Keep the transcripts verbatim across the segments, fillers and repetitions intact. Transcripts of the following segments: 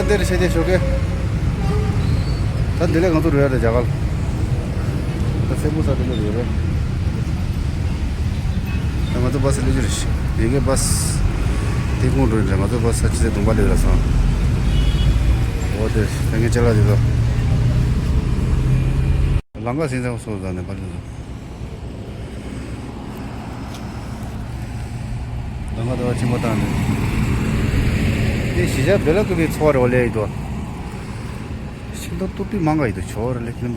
འདིར་བྱས་ཏེ་ཞོགས་ཀས། ད་འདི་ལས་གང་ཚོད་རེད་ད་རྒྱ་གར། ད་སེ་པུ་ས་དེ་ལས་རེད། ད་ང་ཚོ་བ་སི་སླེབས་རྒྱུ་རེད། ཡིན་གྱི་བ་སི། དེ་ཁོང་འགྲོ་ཡིན་རེད། ང་ཚོ་བ་སི་ས་ཆི་ཚེ་གདོང་པ་སླེབས་ལ་སོང་། འོ་དེ་ད་ངས་ཅ་ལག་དེ་ལ། ལམ་ཁ་ཟིན་ཙང་སོ་ད་ནས་པ་ལེ་ལ། ལམ་ཁ་ད་བ་ཆེན་པོ་བཏང་འདུག་དེ་གཞིས་ཆགས་བོད་ལ་ཀུ་པའི་འཚོ་བ་རོལ་ལེ་ཡིན་དོ། ཤིང་ཏོག་ཏོག་པི་མང་ག་ཡིན་དོ་ཆོ་ར་ལེ་ཁྱི་མ།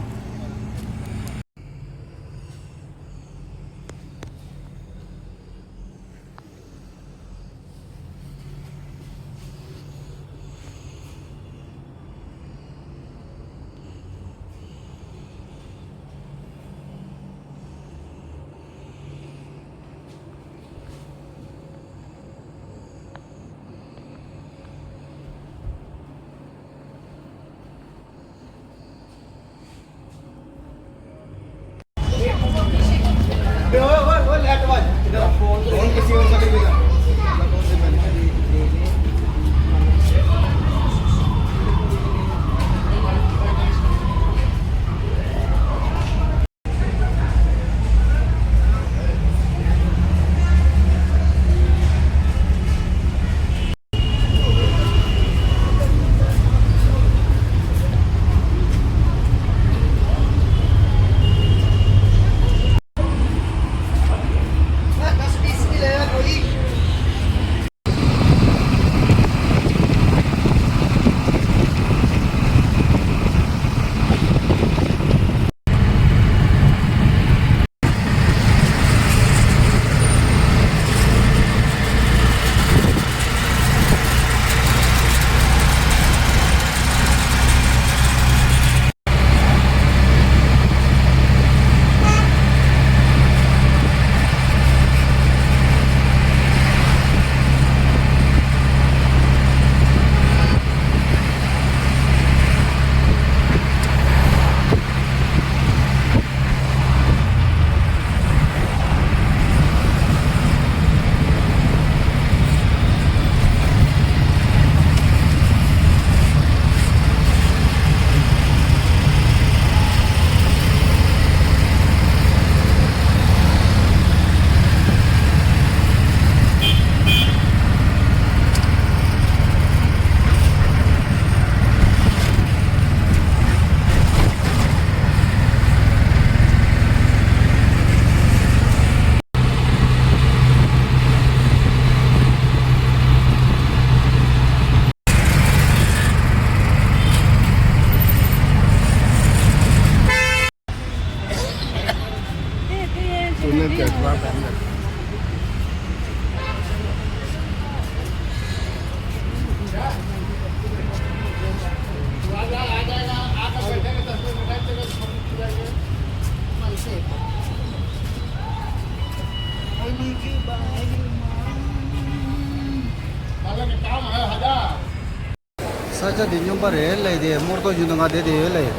ས་ཆ་འདི་སྨྱོན་པ་རེད་ལས། དེ་རྨོར་ཏོ་བཞིན་དུ་ང་བསྡད་དེ་ཡོད་ལས།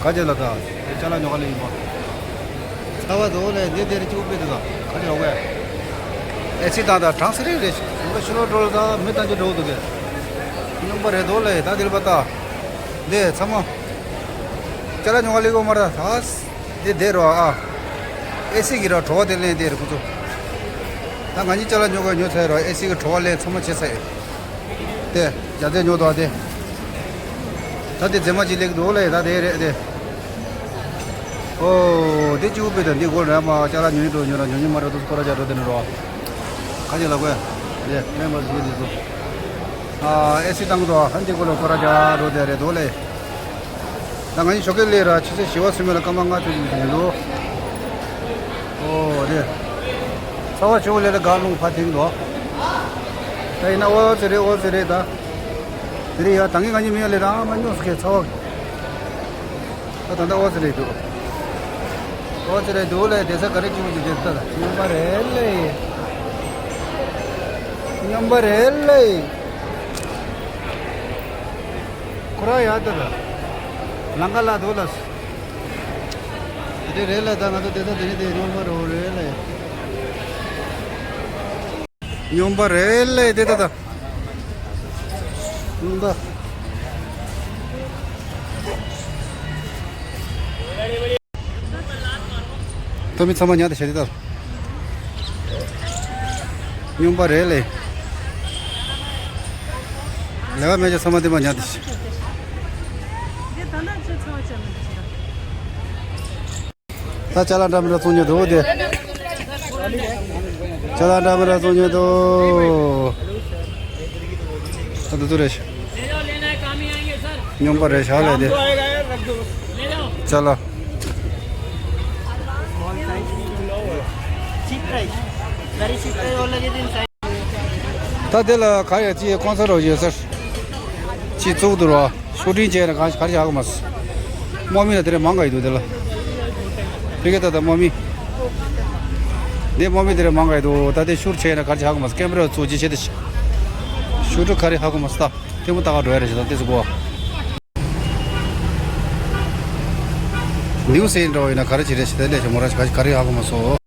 ག་ཅེ་ལ་ད་དེ་ཅ་ལག་ཉོ་ག་ལས་ཡིན་པ། ཚ་བ་དོ་ལས་འདི་དེར་གཅིག་པུ་དེ་ད་ག་ཅེ་ལ་བས། ཨེ་སི་དང་ད་གྲང་ས་རེད་རེད། ང་ཕྱི་ལོགས་འགྲོ་ལ་ད་མི་ལྟ་རྒྱུ་འགྲོ་འདུག་གས། སྨྱོན་པ་རེད་དོ་ལས། ད་དེ་ལ་པ་ད་འདི་ཚ་མོ། ཅ་ལག་ཉོ་ག་ལས་གོ་མ་ར་ད། འདི་བསྡད་རོགས་ཨ། ཨེ་སི་གི་རོ་བྲོ་བ་དེ་ལེན་དེ་རེད་ཁོ་ཚོ། ད་ང་གཉིས་ཅ་ལག་ཉོ་ག་ཉོ་ཚར་རོགས། ཨེ་སི་གི་བྲོ་བ་ལེན་ཚང་མ་བྱས་ཚར་ཡོད། དེ་རྒྱ་རྫས་ཉོ་དོ་དེ། ད་དེ་རྫས་མ་ཅིག་ལེགས་འདུག་ལེ། ད་དེ་རེད་དེ། ཨོ་དེ་གཅིག་པུ་དཔེ་དང་འདི་སྒོ་རེད་མ། ཅ་ལག་ཉོ་ཡིན་འགྲོ་ཉོ་ར་ཉོ་ཉོ་མ་ར་དུ་སྐོར་ར་རྒྱག་འགྲོ་དེ་ནི་རོ། ག་ཅེ་ལ་གོ་ཡ། དེ་མེ་མ་ཟིག་དེ་ཚོ། ཨ་ཨེ་སི་བཏང་དོ་ཧན་དེ་སྒོ་ལ་སྐོར་ར་རྒྱག་འགྲོ་དེ་རེད་འདུག་ལེ། ད་ང་གཉིས་ཞོགས་ཀས་སླེབས་ར་ཆུ་ཚོད་བཞི་པ་སུ་མེད་ལ་སྐར་མ་ལྔ་ཙམ་ཞིག་ཡིན་འདུག་ཨོ་རེད། ཚ་བ་ཞོགས་སླེབས་ལ་ག་རླུང་ཕར་ཐེངས་འདུག་ད་ཡིན་ན་ཨོ་ཙི་རེད་ཨོ་ཙི་རེད་ད། དེ་རེད་ཡ། ད་ངས་ང་གཉིས་མི་ཡ་ལས་རང་མ་སྨྱོ་སོ་ཁའི་ཚ་བ། ད་ད་ད་ཨོ་ཙི་རེད་འདུག་ཨོ་ཙི་རེད་འདུག་ལས་བསྡད་ས་ག་རེ་བཅུག་འདུག་དེ་ད་ད་སྨྱོན་པ་རེད་ལེ། སྨྱོན་པ་རེད་ལེ། ཁོ་ར་ཡ་ད་ད། ལང་ཀ་ལ་དོ་ལ། དེ་རེད་ལ་ད་ང་ཚོ་དེ་ད་དེ་རེད་དེ་སྨྱོན་པ་རོ་རེད་ལ། སྨྱོན་པ་རེད་ལ་དེ་ད་ད། ད་མི་ཚང་མ་ཉལ་ཏེ་བཞག་དེ་ལྟར། སྨྱོན་པ་རེད་ལེ། ལས་ཀ་མེད་ཅེས་ཚང་མ་འདི་མ་ཉལ་ཏེ་བཞག་ད་ཅ་ལག་འདྲ་མི་འདྲ་བཙོང་ཉོ་འདུག་དེ། ཅ་ལག་འདྲ་མི་འདྲ་བཙོང་ཉོ་འདུག་ད་དུ་ཚོ་རེ་ཤ། སྨྱོན་པ་རེ་ཤ་ལས་དེ། ཅ་ལག་ད་དེ་ལ་ག་ཡ་ཅི་ཁོང་ཚ་རོགས་ཡོད་སར། ཅི་བཙུགས་འདུག་རོ། ཤུ་ཊིང་བྱས་ན་ག་ག་རེ་བྱ་གི་མ་སོང་། དམག་མི་ལ་དེ་རེ་མང་ག་ཡི་འདུག་དེ་ལ། ཕི་གེ་ད་ད་དམག་མི། དེ་དམག་མི་དེ་རེ་མང་ག་ཡི་འདུག་ད་དེ་ཤུ་ཊི་བྱས་ན་ག་རེ་བྱ་གི་མ་སོང་། ཀེམ་ར་བཙུགས་ཅི་བྱེད་དེ། ཤུ་ཊི་ག་རེ་ཧ་གོ་མ་སོང་། ད་ཐེངས་མ་ད་ག་འགྲོ་ཡ་རེ་བྱེད་ད་དེ་ཚོ་གོ། ནིའུ་སི་འདྲ་བོ་ཡིན་ན་ག་རེ་བྱེད་རེ་བྱེད་ད་ལས་བྱེད་མོ་ར་ག་རེ་ཧ་གོ་མ་སོང་།